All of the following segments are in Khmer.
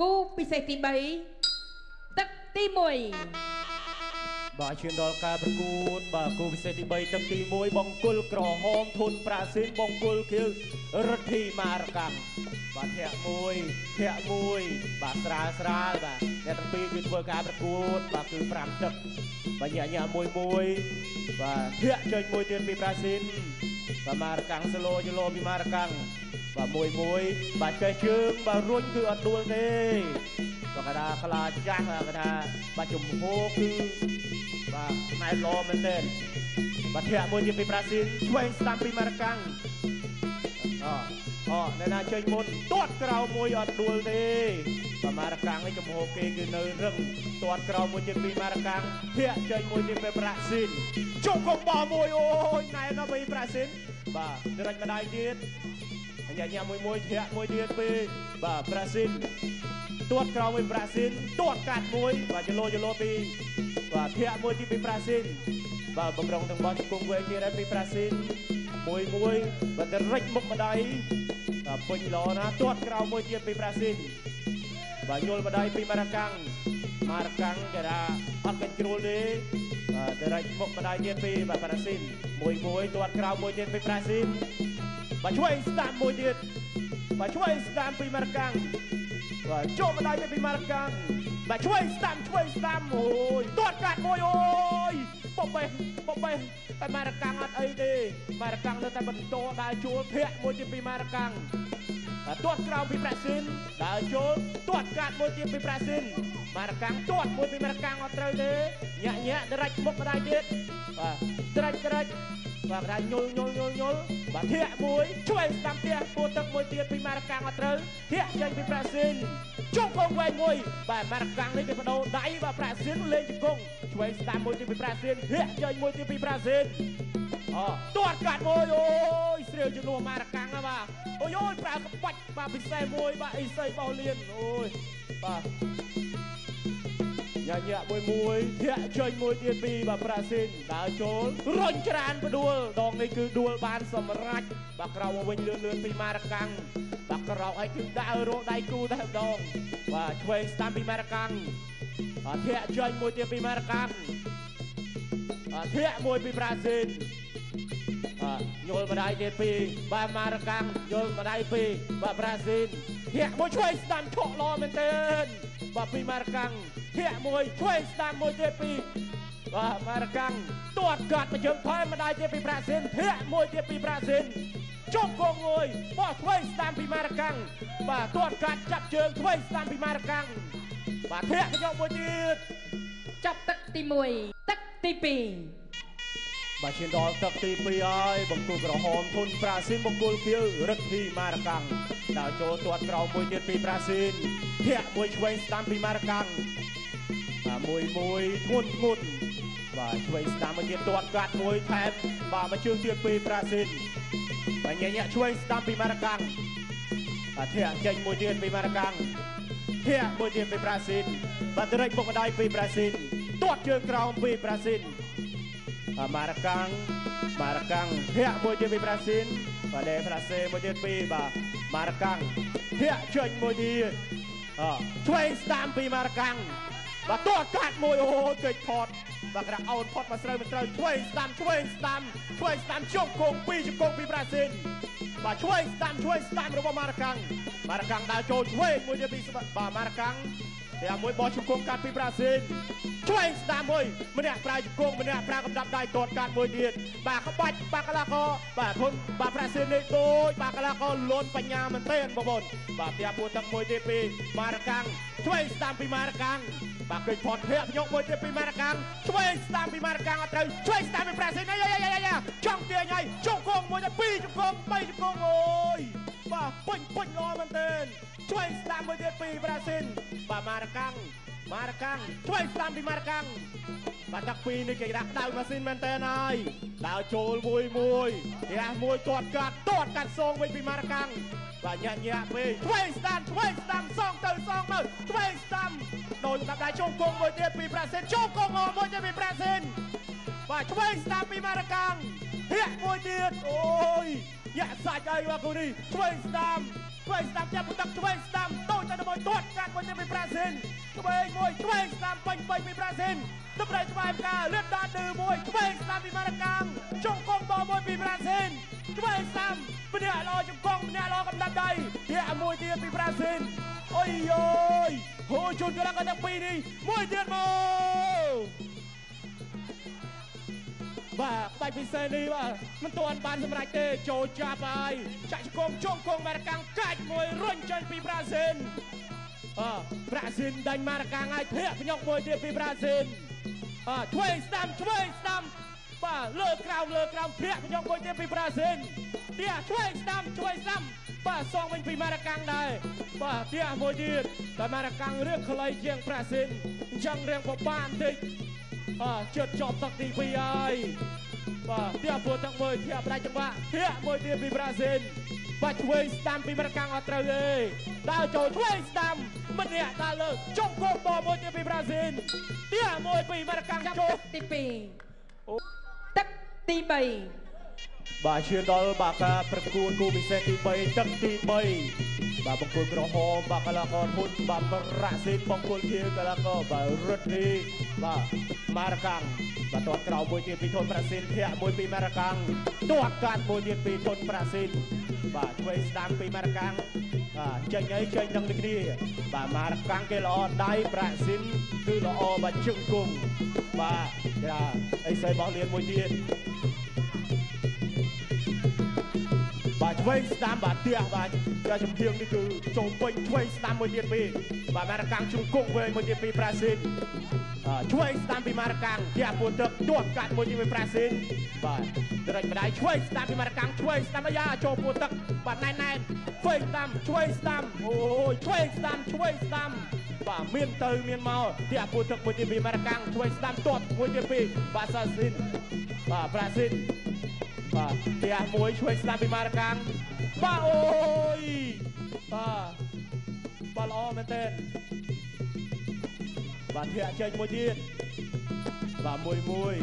គូពិសេសទី3ទឹកទី1 បាទឈានដល់ការប្រកួតបាទគូពិសេសទី3ទឹកទី1បង្គោលក្រហមធុនប្រាស៊ីនបង្គោលខៀវរិទ្ធីម៉ារកាំងបាទធាក់មួយធាក់មួយបាទស្រាលស្រាលបាទអ្នកទាំងពីរគឺធ្វើការប្រកួតបាទគឺ5ទឹកបាទញាក់ញាក់មួយមួយបាទធាក់ចេញមួយទៀតពីប្រាស៊ីនបាទម៉ារកាំងសឡូយឡូពីម៉ារកាំងបាទមួយមួយបាទចេះជើងបាទរុញគឺអត់ដួលទេបាទកថាខ្លាចាស់បាទកថាបាទជំហរគឺបាទណែល្អមែនទែនបាទធាក់មួយទៀតពីប្រាស៊ីនឆ្វេងស្ដាំពីម៉ារកាំងអូអ្នកណាចេញមុនទាត់ក្រោមមួយអត់ដួលទេបាទម៉ារកាំងនេះចំហគេគឺនៅរឹងទាត់ក្រោមមួយទៀតពីម៉ារកាំងធាក់ចេញមួយទៀតពីប្រាស៊ីនជុំកុំបោមួយអូយណែណាស់ពីប្រាស៊ីនបាទដរិចម្ដាយទៀតញ៉ាំញ៉ាំមួយមួយធាក់មួយទៀតពីបាទប្រាស៊ីនទាត់ក្រោមមួយប្រាស៊ីនទាត់កាត់មួយបាទចលោចលោពីបាទធាក់មួយទៀតពីប្រាស៊ីនបាទបំរុងទាំងបោះជង្គង់វែងទៀតហើយពីប្រាស៊ីនមួយមួយបាទដរិចមុខម្ដាយបាទពេញល្អណាស់ទាត់ក្រោមមួយទៀតពីប្រាស៊ីនបាទញល់ម្ដាយពីម៉ារកាំងម៉ារកាំងគេថាអត់កញ្ជ្រួលទេបាទដរិចមុខម្ដាយទៀតពីបាទប្រាស៊ីនមួយមួយទាត់ក្រោមមួយទៀតពីប្រាស៊ីនបាទឆ្វេងស្ដាំមួយទៀតបាទឆ្វេងស្ដាំពីម៉ារកាំងបាទចូលម្ដាយពីម៉ារកាំងបាទឆ្វេងស្ដាំឆ្វេងស្ដាំអូយទាត់កាត់មួយអូយបបេះបបេះតែម៉ារកាំងអត់អីទេម៉ារកាំងនៅតែបន្តដើរជួលធាក់មួយទៀតពីម៉ារកាំងបាទទាត់ក្រោមពីប្រាស៊ីនដើរចូលទាត់កាត់មួយទៀតពីប្រាស៊ីនម៉ារកាំងទាត់មួយពីម៉ារកាំងអត់ត្រូវទេញាក់ញាក់ដរិចមុខម្ដាយទៀតបាទដរិចដរិចបាទគេថាញុលញុលញុលញុលបាទធាក់មួយឆ្វេងស្ដាំផ្ទះពួរទឹកមួយទៀតពីម៉ារកាំងអត់ត្រូវធាក់ចេញពីប្រាស៊ីនជុំកងវែងមួយបាទម៉ារកាំងនេះគេបដូរដៃបាទប្រាស៊ីនលេងជង្គង់ឆ្វេងស្ដាំមួយទៀតពីប្រាស៊ីនធាក់ចេញមួយទៀតពីប្រាស៊ីនអូទាត់កាត់មួយអូយស្រាវជំនួសម៉ារកាំងបាទអូយអូយប្រើក្បាច់បាទពិសេសមួយបាទអ៊ីសីបោលៀនអូយបាទញាក់ញាក់មួយមួយធាក់ចេញមួយទៀតពីបាទប្រាស៊ីនដើរចូលរុញច្រានផ្ដួលដងនេះគឺដួលបានសម្រេចបាទក្រោកមកវិញលឿនលឿនពីម៉ារកាំងបាទក្រោកឲ្យគឺដើររកដៃគូតែម្ដងបាទឆ្វេងស្ដាំពីម៉ារកាំងបាទធាក់ចេញមួយទៀតពីម៉ារកាំងបាទធាក់មួយពីប្រាស៊ីនបាទញល់ម្ដាយទៀតពីបាទម៉ារកាំងញល់ម្ដាយពីបាទប្រាស៊ីនធាក់មួយឆ្វេងស្ដាំឆក់ល្អមែនទែនបាទពីម៉ារកាំងធាក់មួយឆ្វេងស្ដាំមួយទៀតពីបាទម៉ារកាំងទាត់កាត់មកជើងថែមម្ដាយទៀតពីប្រាស៊ីនធាក់មួយទៀតពីប្រាស៊ីនជុំគងមួយបោះឆ្វេងស្ដាំពីម៉ារកាំងបាទទាត់កាត់ចាប់ជើងឆ្វេងស្ដាំពីម៉ារកាំងបាទធាក់កញ្ចក់មួយទៀតចាប់ទឹកទី1ទឹកទី2បាទឈានដល់ទឹកទី2ហើយបង្គោលក្រហមធុនប្រាស៊ីនបង្គោលខៀវរិទ្ធីម៉ារកាំងដើរចូលទាត់ក្រោមមួយទៀតពីប្រាស៊ីនធាក់មួយឆ្វេងស្ដាំពីម៉ារកាំងបាទមួយមួយធ្ងន់ធ្ងន់បាទឆ្វេងស្ដាំមួយទៀតទាត់កាត់មួយថែមបាទមកជើងទៀតពីប្រាស៊ីនបាទញាក់ញាក់ឆ្វេងស្ដាំពីម៉ារកាំងបាទធាក់ចេញមួយទៀតពីម៉ារកាំងធាក់មួយទៀតពីប្រាស៊ីនបាទដរិចមុខម្ដាយពីប្រាស៊ីនទាត់ជើងក្រោមពីប្រាស៊ីនបាទម៉ារកាំងម៉ារកាំងធាក់មួយទៀតពីប្រាស៊ីនបាទដេប្រាសេមួយទៀតពីបាទម៉ារកាំងធាក់ចេញមួយទៀតអឆ្វេងស្ដាំពីម៉ារកាំងបាទទាត់កាត់មួយអូកិច្ចផតបាទក្រាអូនផតមកស្រូវមិនត្រូវឆ្វេងស្ដាំឆ្វេងស្ដាំឆ្វេងស្ដាំជង្គង់ពីរជង្គង់ពីប្រាស៊ីនបាទឆ្វេងស្ដាំឆ្វេងស្ដាំរបស់ម៉ារកាំងម៉ារកាំងដើរចូលឆ្វេងមួយទៀតពីបាទម៉ារកាំងតែមួយបោះជង្គង់កាត់ពីប្រាស៊ីនឆ្វេងស្ដាំមួយម្នាក់ប្រើជង្គង់ម្នាក់ប្រើកំដាប់ដៃទាត់កាត់មួយទៀតបាទក្បាច់បាទកលាករបាទធុនបាទប្រាស៊ីននេះដូចបាទកលាករលន់បញ្ញាមែនទែនបងប្អូនបាទផ្ទះពួរទឹកមួយទៀតពីម៉ារកាំងឆ្វេងស្ដាំពីម៉ារកាំងបាទគេផតធាក់យកមួយទៀតពីម៉ារកាំងឆ្វេងស្ដាំពីម៉ារកាំងអត់ត្រូវឆ្វេងស្ដាំពីប្រាស៊ីនអាយអាយចង់ទាញហើយជង្គង់មួយទៅពីរជង្គង់បីជង្គង់អូយបាទពេញពេញល្អមែនទែនឆ្វេងស្ដាំមួយទៀតពីប្រាស៊ីនបាទម៉ារកាំងម៉ារកាំងឆ្វេងស្ដាំពីម៉ារកាំងបាទទឹកពីរនេះគេដាក់ដៅម៉ាស៊ីនមែនតើហើយដើរចូលមួយមួយផ្ទះមួយទាត់កាត់ទាត់កាត់សងវិញពីម៉ារកាំងបាទញាក់ញាក់ពេកឆ្វេងស្ដាំឆ្វេងស្ដាំសងទៅសងទៅឆ្វេងស្ដាំដោយសម្រាប់ដៃជង្គង់មួយទៀតពីប្រាស៊ីនជង្គង់មួយទៀតពីប្រាស៊ីនបាទឆ្វេងស្ដាំពីម៉ារកាំងធាក់មួយទៀតអូយញាក់សាច់អីបាទគូនេះឆ្វេងស្ដាំឆ្វេងស្ដាំចាប់ទឹកឆ្វេងស្ដាំតូចទៅ ទាត់កាត់មួយទៀតពីប្រាស៊ីនឆ្វេងមួយឆ្វេងស្ដាំពេញពេញពីប្រាស៊ីនតម្រៃស្បែកផ្កាលឿនដល់ឌឺមួយឆ្វេងស្ដាំពីម៉ារកាំងជង្គង់បមួយពីប្រាស៊ីនឆ្វេងស្ដាំម្នាក់ល្អជង្គង់ម្នាក់ល្អកំដាប់ដៃធាក់មួយទៀតពីប្រាស៊ីនអុយយយហូជូនកីឡាករទាំងពីរនេះមួយទៀតមកបាទក្បាច់ពិសេសនេះបាទមិនទាន់បានសម្រេចទេចូលចាប់ហើយចាក់ជង្គង់ជង្គង់ម៉ារកាំងកាច់មួយរុញចេញពីប្រាស៊ីនបាទប្រាស៊ីនដេញម៉ារកាំងហើយធាក់ភ្ញុកមួយទៀតពីប្រាស៊ីនបាទឆ្វេងស្ដាំឆ្វេងស្ដាំបាទលើក្រោមលើក្រោមធាក់ភ្ញុកមួយទៀតពីប្រាស៊ីនធាក់ឆ្វេងស្ដាំឆ្វេងស្ដាំបាទសងវិញពីម៉ារកាំងដែរបាទធាក់មួយទៀតតែម៉ារកាំងរៀងខ្លីជាងប្រាស៊ីនអញ្ចឹងរៀងពិបាកបន្តិចបាទជិតចប់ទឹកទី2ហើយបាទធាក់ពួតទឹកមួយធាក់ផ្ដាច់ចង្វាក់ធាក់មួយទៀតពីប្រាស៊ីនបាទឆ្វេងស្ដាំពីម៉ារកាំងអត់ត្រូវទេដើរចូលឆ្វេងស្ដាំម្នាក់ដើរលើចុងគោបមួយទៀតពីប្រាស៊ីនធាក់មួយពីម៉ារកាំងចូលទី2ទឹកទី3បាទឈានដល់បាទការប្រកួតគូពិសេសទី3ទឹកទី3បាទបង្គោលក្រហមបាទកីឡាករធុនបាទប្រាស៊ីនបង្គោលខៀវកីឡាករបាទរិទ្ធីបាទម៉ារកាំងបាទទាត់ក្រោមមួយទៀតពីធុនប្រាស៊ីនធាក់មួយពីម៉ារកាំងទាត់កាត់មួយទៀតពីធុនប្រាស៊ីនបាទឆ្វេងស្ដាំពីម៉ារកាំងបាទចេញអីចេញនឹងគ្នាបាទម៉ារកាំងគេល្អដៃប្រាស៊ីនគឺល្អបាទជើងគង់បាទគេអីស្អីបោះលៀនមួយទៀតបាទឆ្វេងស្ដាំបាទផ្ទះបាទចាចំហៀងនេះគឺចូលពេញឆ្វេងស្ដាំមួយទៀតពីបាទម៉ារកាំងជង្គង់វែងមួយទៀតពីប្រាស៊ីនឆ្វេងស្ដាំពីម៉ារកាំងផ្ទះពួនទឹកទាត់កាត់មួយទៀតពីប្រាស៊ីនបាទត្រេចម្ដាយឆ្វេងស្ដាំពីម៉ារកាំងឆ្វេងស្ដាំអាយ៉ាចូលពួនទឹកបាទណែនណែនឆ្វេងស្ដាំឆ្វេងស្ដាំអូយឆ្វេងស្ដាំឆ្វេងស្ដាំបាទមានទៅមានមកផ្ទះពួនទឹកមួយទៀតពីម៉ារកាំងឆ្វេងស្ដាំទាត់មួយទៀតពីបាទសាស៊ីនបាទប្រាស៊ីនបាទផ្ទះមួយឆ្វេងស្ដាំពីម៉ារកាំងបាទអូយបាទបាទល្អមែនទែនបាទធាក់ចេញមួយទៀតបាទមួយមួយ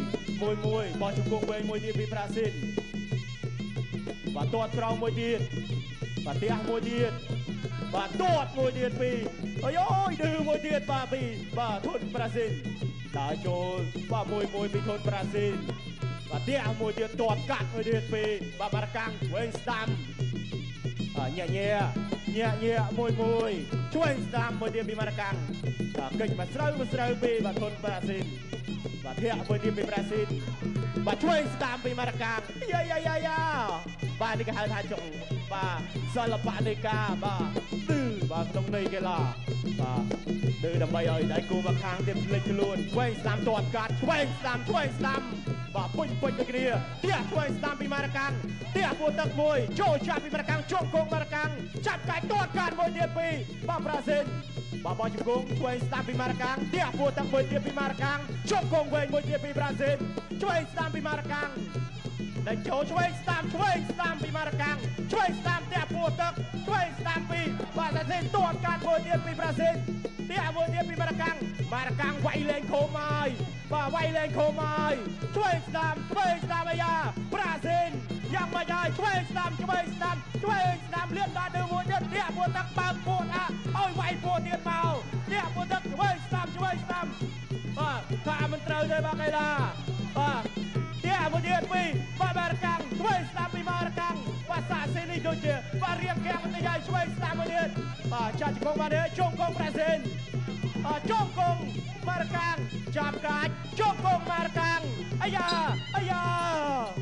មួយមួយបោះជង្គង់វែងមួយទៀតពីប្រាស៊ីនបាទទាត់ក្រោមមួយទៀតបាទផ្ទះមួយទៀតបាទទាត់មួយទៀតពីអើយអូយឌឺមួយទៀតបាទពីបាទធុនប្រាស៊ីនដើរចូលបាទមួយមួយពីធុនប្រាស៊ីនបាទផ្ទះមួយទៀតទាត់កាត់មួយទៀតពីបាទម៉ារកាំងឆ្វេងស្ដាំញាក់ញាក់ញាក់ញាក់មួយមួយឆ្វេងស្ដាំមួយទៀតពីម៉ារកាំងបាទកិច្ចមកស្រូវមកស្រូវពីបាទធុនប្រាស៊ីនបាទធាក់មួយទៀតពីប្រាស៊ីនបាទឆ្វេងស្ដាំពីម៉ារកាំងយ៉ាយ៉ាយ៉ាយ៉ាបាទនេះគេហៅថាចុងបាទសិល្បៈនៃការបាទទឺបាទក្នុងន័យកីឡាបាទឌឺដើម្បីឲ្យដៃគូមកខាងទៀតភ្លេចខ្លួនឆ្វេងស្ដាំទាត់កាត់ឆ្វេងស្ដាំឆ្វេងស្ដាំបាទពេញពេញដូចគ្នាផ្ទះឆ្វេងស្ដាំពីម៉ារកាំងផ្ទះពួតទឹកមួយចូលចាប់ពីម៉ារកាំងជង្គង់ម៉ារកាំងចាប់កាច់ទាត់កាត់មួយទៀតពីបាទប្រាស៊ីនបាទបោះជង្គង់ឆ្វេងស្ដាំពីម៉ារកាំងផ្ទះពួតទឹកមួយទៀតពីម៉ារកាំងជង្គង់វែងមួយទៀតពីប្រាស៊ីនឆ្វេងស្ដាំពីម៉ារកាំងដែលចូលឆ្វេងស្ដាំឆ្វេងស្ដាំពីម៉ារកាំងឆ្វេងស្ដាំផ្ទះពួតទឹកឆ្វេងស្ដាំពីបាទប្រាស៊ីនទាត់កាត់មួយទៀតពីប្រាស៊ីនផ្ទះមួយទៀតពីម៉ារកាំងម៉ារកាំងវាយលេងខោមហើយបាទវាយលេងខោមហើយឆ្វេងស្ដាំឆ្វេងស្ដាំអាយ៉ាប្រាស៊ីនយ៉ាងម៉េចហើយឆ្វេងស្ដាំឆ្វេងស្ដាំឆ្វេងស្ដាំលៀនដល់ดื้อមួយទៀតផ្ទះពួតទឹកបើកពួតអាឲ្យវាយពួតទៀតមកផ្ទះពួតទឹកឆ្វេងស្ដាំឆ្វេងស្ដាំបាទថាមិនត្រូវទេបាទកីឡាបាទផ្ទះមួយទៀតពីបាទម៉ារកាំងឆ្វេងស្ដាំពីម៉ារកាំងបាទសាស៊ីនេះដូចជាបាទរៀងកាំងបន្តិចហើយឆ្វេងស្ដាំមួយទៀតបាទចាក់ជង្គង់បាទនេះជង្គង់ប្រាស៊ីនបាទជង្គង់ម៉ារកាំងចាប់កាច់ជង្គង់ម៉ារកាំងអាយ៉ាអាយ៉ា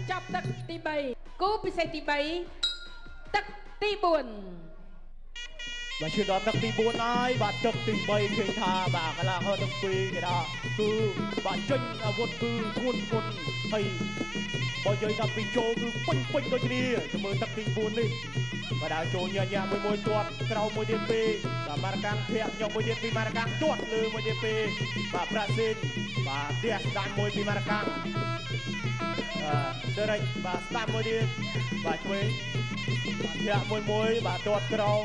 ចាប់ទឹកទី3គូពិសេសទី3ទឹកទី4បាទឈានដល់ទឹកទី4ហើយបាទទឹកទី3ឃើញថាបាទកីឡាករទាំងពីរគេថាគឺបាទចេញអាវុធគឺធ្ងន់ធ្ងន់ហើយបើនិយាយថាពីចូលគឺពេញពេញដូចគ្នាជាមួយទឹកទី4នេះបាទដើរចូលញាក់ញាក់មួយមួយទាត់ក្រោមមួយទៀតពីបាទម៉ារកាំងធាក់យកមួយទៀតពីម៉ារកាំងទាត់លើមួយទៀតពីបាទប្រាស៊ីនបាទផ្ទះស្ដាំមួយពីម៉ារកាំងអឺដេរិចបាទស្ដាំមួយទៀតបាទឆ្វេងធាក់មួយមួយបាទទាត់ក្រោម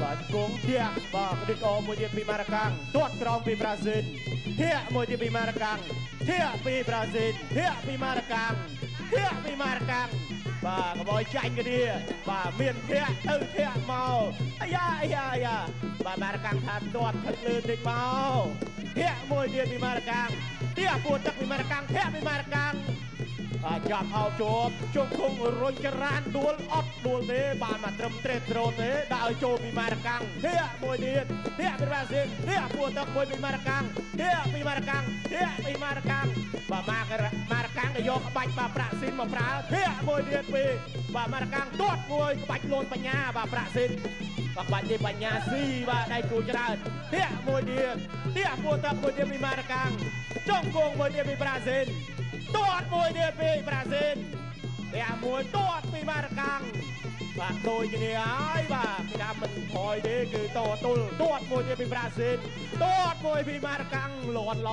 បាទជង្គង់ធាក់បាទក្តិកអមួយទៀតពីម៉ារកាំងទាត់ក្រោមពីប្រាស៊ីនធាក់មួយទៀតពីម៉ារកាំងធាក់ពីប្រាស៊ីនធាក់ពីម៉ារកាំងធាក់ពីម៉ារកាំង បាទកុំឲ្យចាញ់គ្នាបាទមានធាក់ទៅធាក់មកអាយ៉ាអាយ៉ាអាយ៉ាបាទម៉ារកាំងថាទាត់ថិតលឿនតិចមកធាក់មួយទៀតពីម៉ារកាំងធាក់ពួរទឹកពីម៉ារកាំងធាក់ពីម៉ារកាំងបាទចាប់អោបជាប់ជង្គង់រុញចរានដួលអត់ដួលទេបាទមកត្រឹមត្រេតត្រូទេដាក់ឲ្យចូលពីម៉ារកាំងធាក់មួយទៀតធាក់ពីបាស៊ីនធាក់ពួរទឹកមួយពីម៉ារកាំងធាក់ពីម៉ារកាំងធាក់ពីម៉ារកាំងបាទម៉ារកាំងក៏យកក្បាច់បាទប្រាក់ស៊ីនមកប្រើធាក់មួយទៀតពីបាទម៉ារកាំងទាត់មួយក្បាច់លូនបញ្ញាបាទប្រាក់ស៊ីនបាទក្បាច់នេះបញ្ញាស៊ីបាទដៃគូច្រើនធាក់មួយទៀតធាក់ពួរទឹកមួយទៀតពីម៉ារកាំងចុងគងមួយទៀតពីប្រាស៊ីនទាត់មួយទៀតពីប្រាស៊ីនធាក់មួយទាត់ពីម៉ារកាំងបាទដូចគ្នាហើយបាទគេថាមិនថយទេគឺតទល់ទាត់មួយទៀតពីប្រាស៊ីនទាត់មួយពីម៉ារកាំងលន់ឡ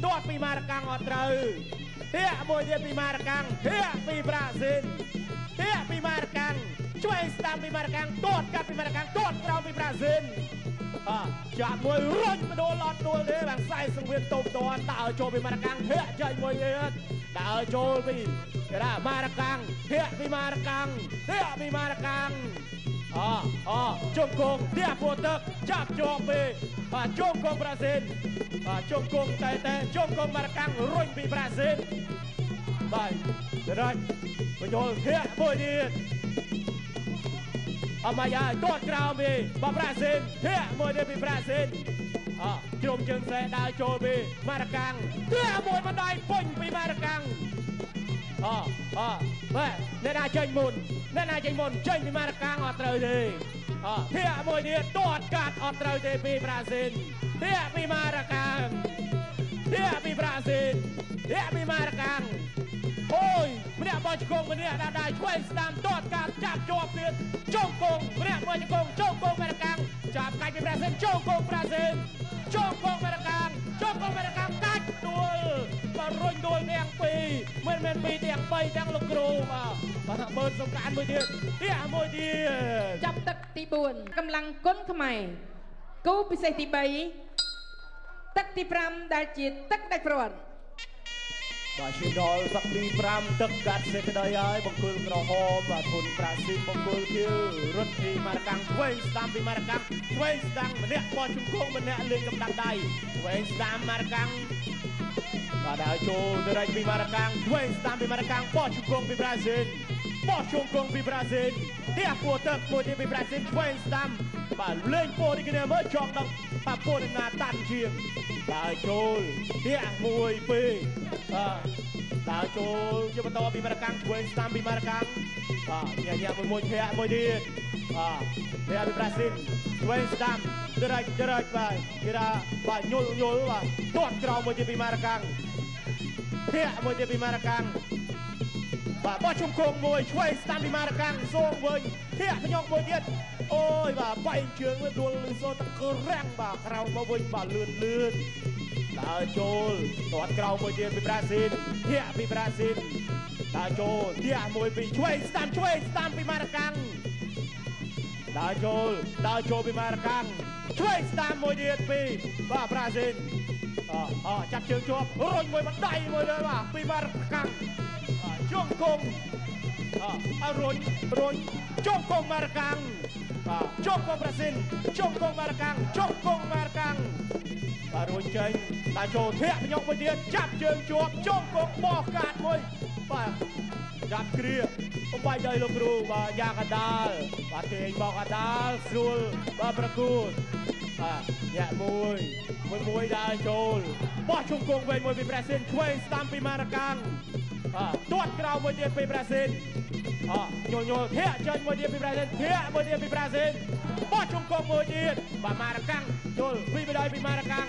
ទាត់ពីម៉ារកាំងអត់ត្រូវធាក់មួយទៀតពីម៉ារកាំងធាក់ពីប្រាស៊ីនធាក់ពីម៉ារកាំងឆ្វេងស្ដាំពីម៉ារកាំងទាត់កាត់ពីម៉ារកាំងទាត់ក្រោមពីប្រាស៊ីនចាប់មួយរុញបដួលអត់ដួលទេបាទខ្សែសង្វៀនតូបតនដើរចូលពីម៉ារកាំងធាក់ចែកមួយទៀតដើរចូលពីគេថាម៉ារកាំងធាក់ពីម៉ារកាំងធាក់ពីម៉ារកាំងអជង្គង់ធាក់ពួរទឹកចាប់ជាប់ពីបាទជង្គង់ប្រាស៊ីនបាទជង្គង់តែជង្គង់ម៉ារកាំងរុញពីប្រាស៊ីនបាទរត់បញ្ចូលធាក់មួយទៀតអមយ៉ាទាត់ក្រោមពីបាទប្រាស៊ីនធាក់មួយទៀតពីប្រាស៊ីនជ្រុំជើងស្រែដើរចូលពីម៉ារកាំងធាក់មួយបណ្ដៃពេញពីម៉ារកាំងបាទអ្នកណាចេញមុនអ្នកណាចេញមុនចេញពីម៉ារកាំងអត់ត្រូវទេធាក់មួយទៀតទាត់កាត់អត់ត្រូវទេពីប្រាស៊ីនធាក់ពីម៉ារកាំងធាក់ពីប្រាស៊ីនធាក់ពីម៉ារកាំងអូយម្នាក់បោះជង្គង់ម្នាក់ដាក់ដៃឆ្វេងស្ដាំទាត់កាត់ចាប់ជាប់ទៀតជង្គង់ម្នាក់មួយជង្គង់ជង្គង់ម៉ារកាំងចាប់កាច់ពីប្រាស៊ីនជង្គង់ប្រាស៊ីនជង្គង់ម៉ារកាំងជង្គង់ម៉ារកាំងកាច់ដួលបាទរុញដួលទាំងពីរមិនមែនពីរទាំងបីទាំងលោកគ្រូបាទបាទមើលសំកានមួយទៀតទៀតមួយទៀតចាប់ទឹកទី4កម្លាំងគុណខ្មែរគូពិសេសទី3ទឹកទី5ដែលជាទឹកដាច់ព្រាត់បាទឈានដល់ទឹកទី5ទឹកកាត់សេចក្តីហើយបង្គោលក្រហមបាទធុនប្រាស៊ីនបង្គោលខៀវរត់ពីម៉ារកាំងឆ្វេងស្ដាំពីម៉ារកាំងឆ្វេងស្ដាំម្នាក់បោះជង្គង់ម្នាក់លេងកម្លាំងដៃឆ្វេងស្ដាំម៉ារកាំងបាទដើរចូលទៅរែកពីម៉ារកាំងឆ្វេងស្ដាំពីម៉ារកាំងបោះជង្គង់ពីប្រាស៊ីនបោះជង្គង់ពីប្រាស៊ីនទះពួរទឹកមួយទៀតពីប្រាស៊ីនឆ្វេងស្ដាំបាទលេងពោនេះគ្នាមើលចង់ដល់បាទពោនេះណាតាន់ជាងដើរចូលទះមួយពីរបាទដើរចូលជាបន្តពីម៉ារកាំងឆ្វេងស្ដាំពីម៉ារកាំងបាទញ៉ាំមួយមួយធាក់មួយទៀតបាទធាក់ពីប្រាស៊ីនឆ្វេងស្ដាំដរ៉ាច់ដរ៉ាច់បាទគេថាបាទញុលញុលបាទទាត់ក្រោមមួយទៀតពីម៉ារកាំងធាក់មួយទៀតពីម៉ារកាំងបាទបោះជង្គង់មួយឆ្វេងស្ដាំពីម៉ារកាំងសងវិញធាក់ភ្ញាក់មួយទៀតអូយបាទបែកជើងវិញដួលលឺសូតក្រាំងបាទក្រោមមកវិញបាទលឿនលឿនដើរចូលទាត់ក្រោមមួយទៀតពីប្រាស៊ីនធាក់ពីប្រាស៊ីនដើរចូលធាក់មួយពីឆ្វេងស្ដាំឆ្វេងស្ដាំពីម៉ារកាំងដើរចូលដើរចូលពីម៉ារកាំងឆ្វេងស្ដាំមួយទៀតពីបាទប្រាស៊ីនចាប់ជើងជាប់រុញមួយបណ្ដៃមួយលើបាទពីម៉ារកាំងជង្គង់រុញរុញជង្គង់ម៉ារកាំងបាទជង្គង់ប្រាស៊ីនជង្គង់ម៉ារកាំងជង្គង់ម៉ារកាំងបាទរុញចេញដើរចូលធាក់ភ្ញាក់មួយទៀតចាប់ជើងជាប់ជង្គង់បោះកាតមួយបាទចាប់គ្រាបំបាយដីលោកគ្រូបាទយ៉ាកដាលបាទទាញបោកកដាលស្រួលបាទប្រគួតបាទញាក់មួយមួយមួយដើរចូលបោះជង្គង់វិញមួយពីប្រាស៊ីនឆ្វេងស្ដាំពីម៉ារកាំងបាទទាត់ក្រោមមួយទៀតពីប្រាស៊ីនញល់ញល់ធាក់ចេញមួយទៀតពីប្រាស៊ីនធាក់មួយទៀតពីប្រាស៊ីនបោះជង្គង់មួយទៀតបាទម៉ារកាំងចូលពីបដិពីម៉ារកាំង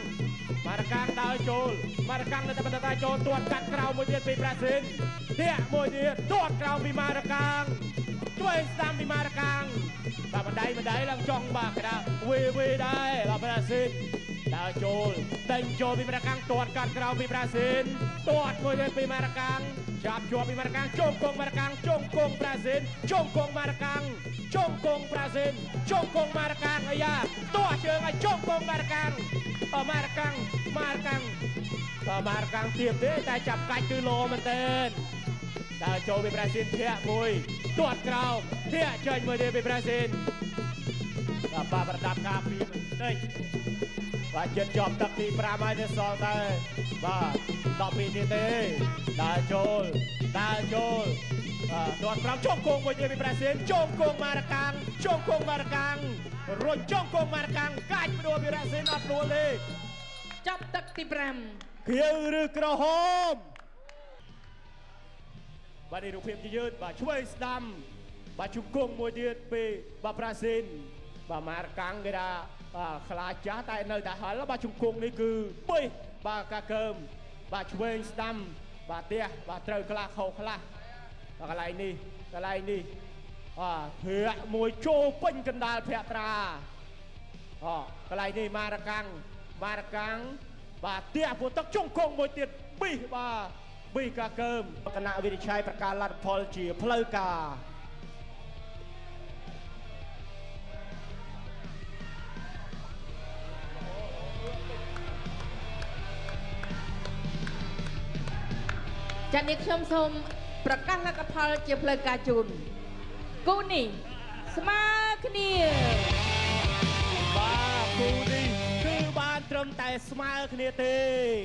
ម៉ារកាំងដើរចូលម៉ារកាំងនៅតែបន្តចូលទាត់កាត់ក្រោមមួយទៀតពីប្រាស៊ីនធាក់មួយទៀតទាត់ក្រោមពីម៉ារកាំងឆ្វេងស្ដាំពីម៉ារកាំងបាទបណ្ដៃបណ្ដៃឡើងចង់បាទគេថាវេវេដែរបាទប្រាស៊ីនដើរចូលដេញចូលពីម៉ារកាំងទាត់កាត់ក្រោមពីប្រាស៊ីនទាត់មួយទៀតពីម៉ារកាំងចាប់ជាប់ពីម៉ារកាំងជង្គង់ម៉ារកាំងជង្គង់ប្រាស៊ីនជង្គង់ម៉ារកាំងជង្គង់ប្រាស៊ីនជង្គង់ម៉ារកាំងអាយ៉ាទាស់ជើងឲ្យជង្គង់ម៉ារកាំងម៉ារកាំងម៉ារកាំងបាទម៉ារកាំងទៀបទេតែចាប់កាច់គឺលោមែនទែនដើរចូលពីប្រាស៊ីនធាក់មួយ ទាត់ក្រោមធាក់ចេញមួយទៀតពីប្រាស៊ីនបាទបាប្រដាប់ការពីបន្តិចបាទចិត្តជាប់ទឹកទី5ហើយទេសល់តែបាទ12ទៀតទេដើរចូលដើរចូលបាទទាត់ក្រោមជង្គង់មួយទៀតពីប្រាស៊ីនជង្គង់ម៉ារកាំងជង្គង់ម៉ារកាំងរុញជង្គង់ម៉ារកាំងកាច់ផ្ដួលពីប្រាស៊ីនអត់ដួលទេ ចប់ទឹកទី5 ខៀវឬក្រហមបាទនេះរូបភាពជាយឺតបាទឆ្វេងស្ដាំបាទជង្គង់មួយទៀតពីបាទប្រាស៊ីនបាទម៉ារកាំងគេថាបាទខ្លាចចាស់តែនៅតែហល់បាទជង្គង់នេះគឺបេះបាទកាកើមបាទឆ្វេងស្ដាំបាទផ្ទះបាទត្រូវខ្លះខុសខ្លះបាទកន្លែងនេះកន្លែងនេះបាទភ័ក្រមួយចូលពេញកណ្ដាលភក្ត្រា អកន្លែងនេះម៉ារកាំងម៉ារកាំងបាទផ្ទះពួកទឹកជង្គង់មួយទៀតប៊ីសបាទប៊ីសកាកើមគណៈវិនិច្ឆ័យប្រកាសលទ្ធផលជាផ្លូវការ ចា៎នេះខ្ញុំសូមប្រកាសលទ្ធផលជាផ្លូវការជូនគូនេះស្មើគ្នា បាទគូនេះគឺបានត្រឹមតែស្មើគ្នាទេ។